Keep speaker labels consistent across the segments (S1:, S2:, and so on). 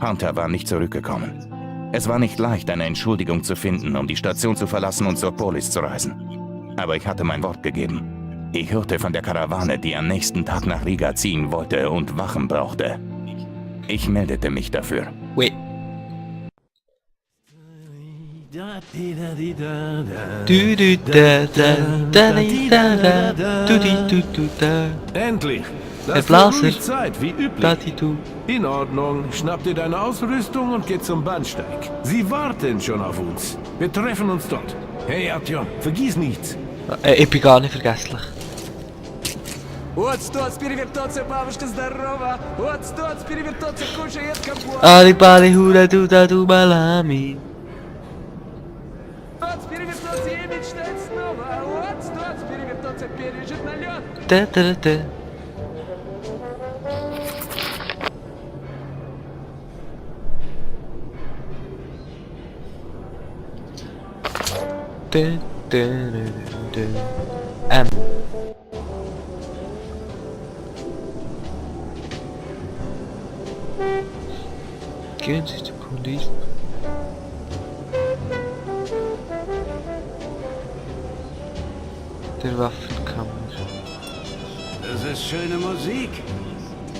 S1: Hunter war nicht zurückgekommen. Es war nicht leicht, eine Entschuldigung zu finden, um die Station zu verlassen und zur Polis zu reisen. Aber ich hatte mein Wort gegeben. Ich hörte von der Karawane, die am nächsten Tag nach Riga ziehen wollte und Wachen brauchte. Ich meldete mich dafür.
S2: Wait.
S3: Endlich!
S2: Herr
S3: Das
S2: Blaser.
S3: wird ruhig Zeit, wie üblich.
S2: Datitu.
S3: In Ordnung. Schnapp dir deine Ausrüstung und geh zum Bahnsteig. Sie warten schon auf uns. Wir treffen uns dort. Hey Artyom, vergiss nichts.
S2: Ich bin gar nicht vergesslich.
S4: Вот стоц, перевертоться, бабушка здорова. Вот стоц, перевертоться, кушает компот.
S2: Ali bali hura du da du balami.
S4: Вот перевертоться и мечтает снова. Вот стоц, перевертоться, пережит налет.
S2: Da da da da. Da da da da da. Gehen Sie zur Polizei. Der Waffenkammer.
S5: Das ist schöne Musik.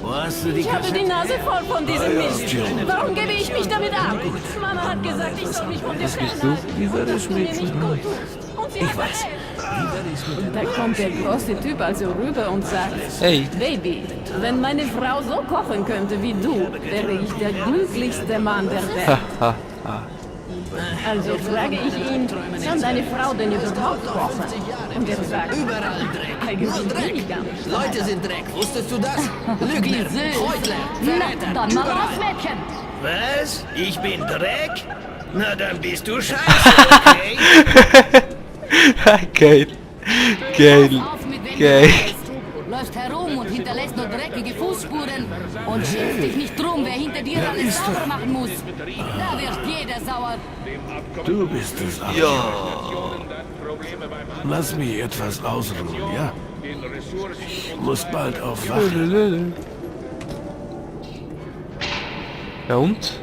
S5: Wo hast du die
S6: Ich habe die
S5: Kassette
S6: Nase
S5: her?
S6: voll von diesem Mist. Warum gebe ich mich damit ab? Mama hat gesagt, ich soll mich von dir fernhalten.
S3: Wie war das
S6: Du mir nicht gut tust. Und sie hat
S5: weiß.
S6: recht. Und da kommt der große Typ also rüber und sagt,
S2: Hey.
S6: Baby, wenn meine Frau so kochen könnte wie du, wäre ich der glücklichste Mann der Welt.
S2: Ha ha.
S6: Also frage ich ihn, kann deine Frau denn überhaupt kochen? Und er sagt,
S5: Überall Dreck.
S6: eigentlich
S5: Nur
S6: bin
S5: Dreck.
S6: ich gar nicht.
S5: Leute sind Dreck. Wusstest du das? Lügner, Heuchler, Verräter.
S6: Dann mal raus, Mädchen!
S5: Was? Ich bin Dreck? Na, dann bist du scheiße, okay?
S2: Geil. Geil.
S7: Auf mit, wenn
S2: Geil.
S7: du weißt. Läufst herum und hinterlässt nur dreckige Fußspuren und schämst dich nicht drum, wer hinter dir alles sauber machen muss. Da wird jeder sauer.
S3: Du bist es auch.
S2: Ja.
S3: Lass mich etwas ausruhen, ja? Ich muss bald auf Wache.
S2: Ja und?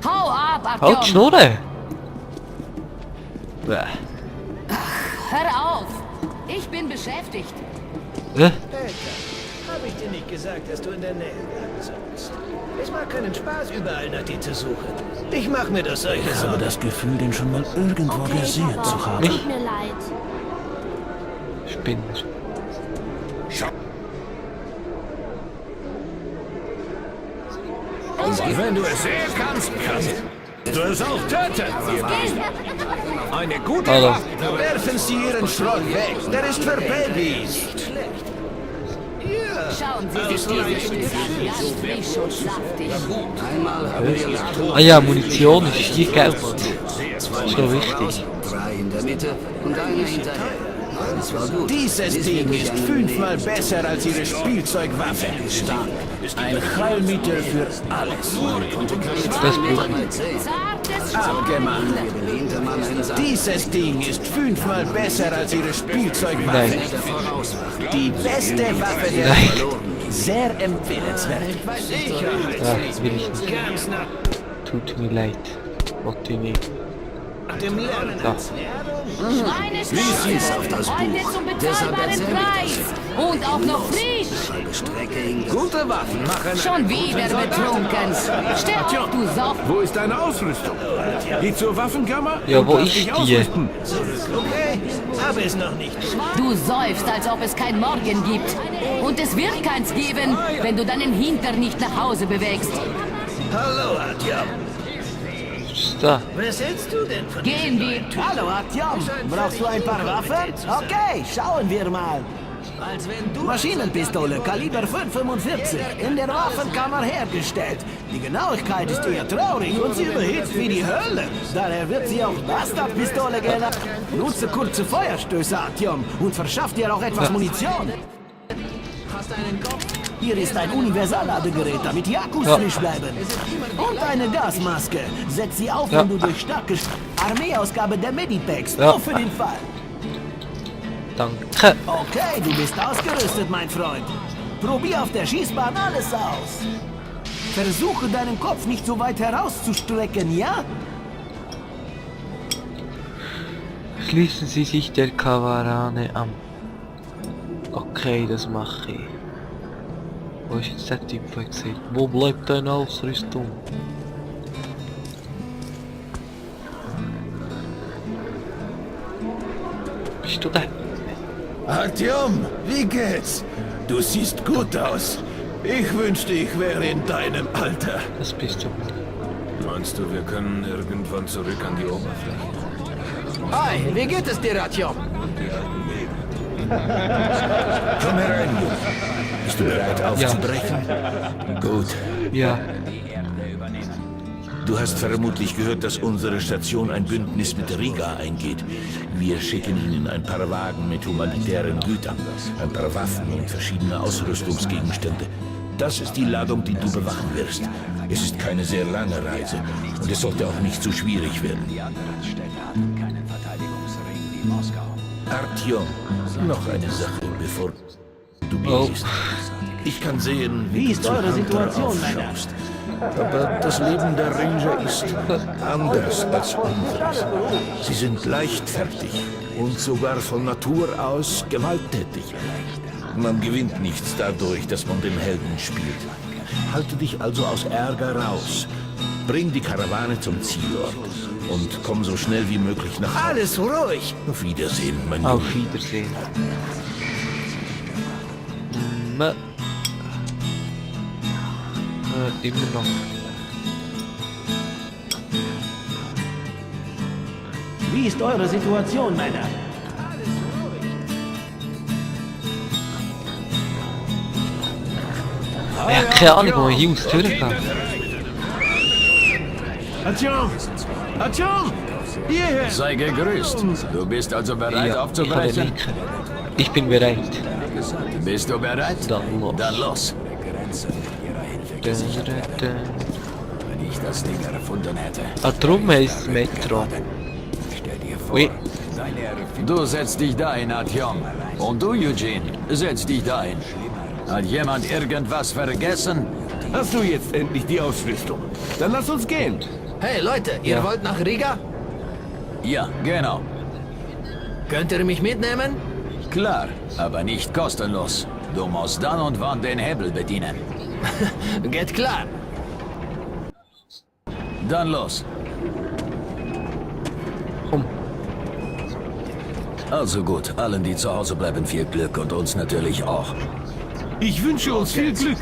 S7: Hau ab,
S2: Halt die
S7: Artyom!
S2: Schnurre! Bäh.
S7: Hör auf! Ich bin beschäftigt.
S2: Äh?
S8: Habe ich dir nicht gesagt, dass du in der Nähe bleiben sollst? Es macht keinen Spaß, überall nach dir zu suchen. Ich mache mir das solche
S5: Ich habe
S8: Sorgen.
S5: das Gefühl, den schon mal irgendwo gesehen zu haben.
S7: Tut mir leid.
S2: Spinner.
S3: Wenn du es sehen kannst, kannst du es auch töten.
S8: Eine gute
S2: Hallo.
S8: Waffe. Werfen Sie Ihren Schrott weg. Der ist für Babys.
S7: Schauen Sie sich diese Stücke an. Ganz frisch und saftig.
S2: Ah ja, Munition ist viel Geld. So wichtig.
S5: 3 in der Mitte und eine hinterher. Das war gut.
S8: Dieses Ding ist 5-mal besser als Ihre Spielzeugwaffe.
S5: Stark.
S8: Ein Heilmittel für alles.
S2: Das braucht man.
S7: Zartes
S8: Abgemacht.
S5: Der Hintermann einsam.
S8: Dieses Ding ist 5-mal besser als Ihre Spielzeugwaffe.
S2: Nein.
S8: Die beste Waffe der
S2: Nein.
S8: Welt. Sehr empfehlenswert.
S2: Ja, will ich nicht. Tut mir leid. Wollte ich nicht.
S8: Dem Lernen
S2: Ja.
S7: Schweinestau.
S5: auf das
S7: Heute
S5: Buch.
S7: zum
S5: Deshalb
S7: bezahlbaren
S5: erzähl ich
S7: Preis. Und auch noch frisch.
S5: Halbe Strecke in
S8: Gute Waffen machen
S7: Schon wieder betrunken. Steh auf, du Sauf.
S3: Wo ist deine Ausrüstung? Geh zur Waffenkammer?
S2: Ja,
S3: und
S2: wo
S3: lass
S2: ist
S3: dich
S2: die?
S3: ausrüsten.
S8: Okay, habe es noch nicht.
S7: Du säufst, als ob es kein Morgen gibt. Und es wird keins geben, wenn du deinen Hintern nicht nach Hause bewegst.
S8: Hallo, Artyom.
S2: Da.
S8: Was hältst du denn von
S7: Gehen wir.
S4: Hallo Artyom, brauchst du ein paar Waffen? Okay, schauen wir mal.
S8: Als wenn du...
S4: Maschinenpistole, Kaliber 45, in der Waffenkammer hergestellt. Die Genauigkeit ist eher traurig und sie überhitzt wie die Hölle. Daher wird sie auch Bastardpistole genannt. Nutze kurze Feuerstöße, Artyom, und verschaff dir auch etwas Munition. Hier ist ein Universalladegerät, damit die Akkus frisch bleiben. Und eine Gasmaske. Setz sie auf, wenn du durch starke Armeeausgabe der Medipacks.
S2: Ja.
S4: Nur für den Fall.
S2: Danke.
S4: Okay, du bist ausgerüstet, mein Freund. Probier auf der Schießbahn alles aus. Versuche deinen Kopf nicht so weit herauszustrecken, ja?
S2: Schließen Sie sich der Karawane an. Okay, das mache ich. Wo ist jetzt der Typ, der gesagt? Wo bleibt deine Ausrüstung? Bist du da?
S5: Artyom, wie geht's? Du siehst gut aus. Ich wünschte, ich wäre in deinem Alter.
S2: Das bist du.
S3: Meinst du, wir können irgendwann zurück an die Oberfläche?
S4: Hi, wie geht es dir, Artyom?
S5: Komm herein, Junge. Bist du bereit aufzubrechen? Gut.
S2: Ja.
S5: Du hast vermutlich gehört, dass unsere Station ein Bündnis mit Riga eingeht. Wir schicken ihnen ein paar Wagen mit humanitären Gütern, ein paar Waffen und verschiedene Ausrüstungsgegenstände. Das ist die Ladung, die du bewachen wirst. Es ist keine sehr lange Reise und es sollte auch nicht zu schwierig werden. Artyom, noch eine Sache, bevor du gehst. Ich kann sehen,
S4: Wie ist
S5: du
S4: eure
S5: zu Hunter
S4: Situation, Männer?
S5: aufschaust. Aber das Leben der Ranger ist anders als unseres. Sie sind leichtfertig und sogar von Natur aus gewalttätig. Man gewinnt nichts dadurch, dass man den Helden spielt. Halte dich also aus Ärger raus. Bring die Karawane zum Zielort und komm so schnell wie möglich nach Hause.
S4: Alles ruhig.
S5: Auf Wiedersehen, mein Junge.
S2: Auf Wiedersehen. Immer noch.
S4: Wie ist eure Situation, Männer?
S2: Ich habe keine Ahnung, wo ich hier aus der Tür gehe.
S3: Artyom! Artyom! Hierher!
S9: Sei gegrüßt. Du bist also bereit
S2: Ja, ich habe den
S9: aufzubrechen?
S2: Link. Ich bin bereit.
S9: Bist du bereit?
S2: Dann los.
S9: Dann los.
S2: Dun, dun, dun.
S9: Wenn ich das Ding erfunden hätte.
S2: Ah, drum heisst es Metro. Ui.
S9: Du setzt dich dahin, Artyom. Und du, Eugene, setz dich dahin. Hat jemand irgendwas vergessen?
S3: Hast du jetzt endlich die Ausrüstung? Dann lass uns gehen.
S4: Hey Leute, ihr
S2: Ja.
S4: wollt nach Riga?
S9: Ja, genau.
S4: Könnt ihr mich mitnehmen?
S9: Klar, aber nicht kostenlos. Du musst dann und wann den Hebel bedienen.
S4: Geht klar.
S9: Dann los.
S2: Komm.
S9: Also gut, allen, die zu Hause bleiben, viel Glück und uns natürlich auch.
S3: Ich wünsche uns viel Glück.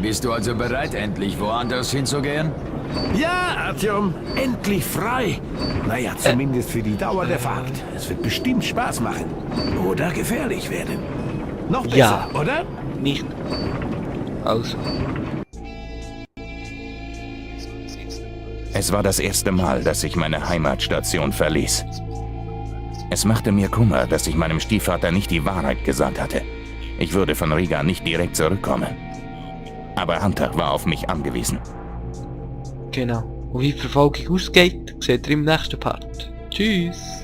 S9: Bist du also bereit, endlich woanders hinzugehen?
S3: Ja, Artyom, endlich frei. Naja, zumindest für die Dauer der Fahrt. Es wird bestimmt Spaß machen. Oder gefährlich werden. Noch besser,
S2: Ja.
S3: oder?
S2: Nicht. Also.
S1: Es war das erste Mal, dass ich meine Heimatstation verließ. Es machte mir Kummer, dass ich meinem Stiefvater nicht die Wahrheit gesagt hatte. Ich würde von Riga nicht direkt zurückkommen. Aber Hunter war auf mich angewiesen.
S2: Genau. Und wie die Verfolgung ausgeht, seht ihr im nächsten Part. Tschüss.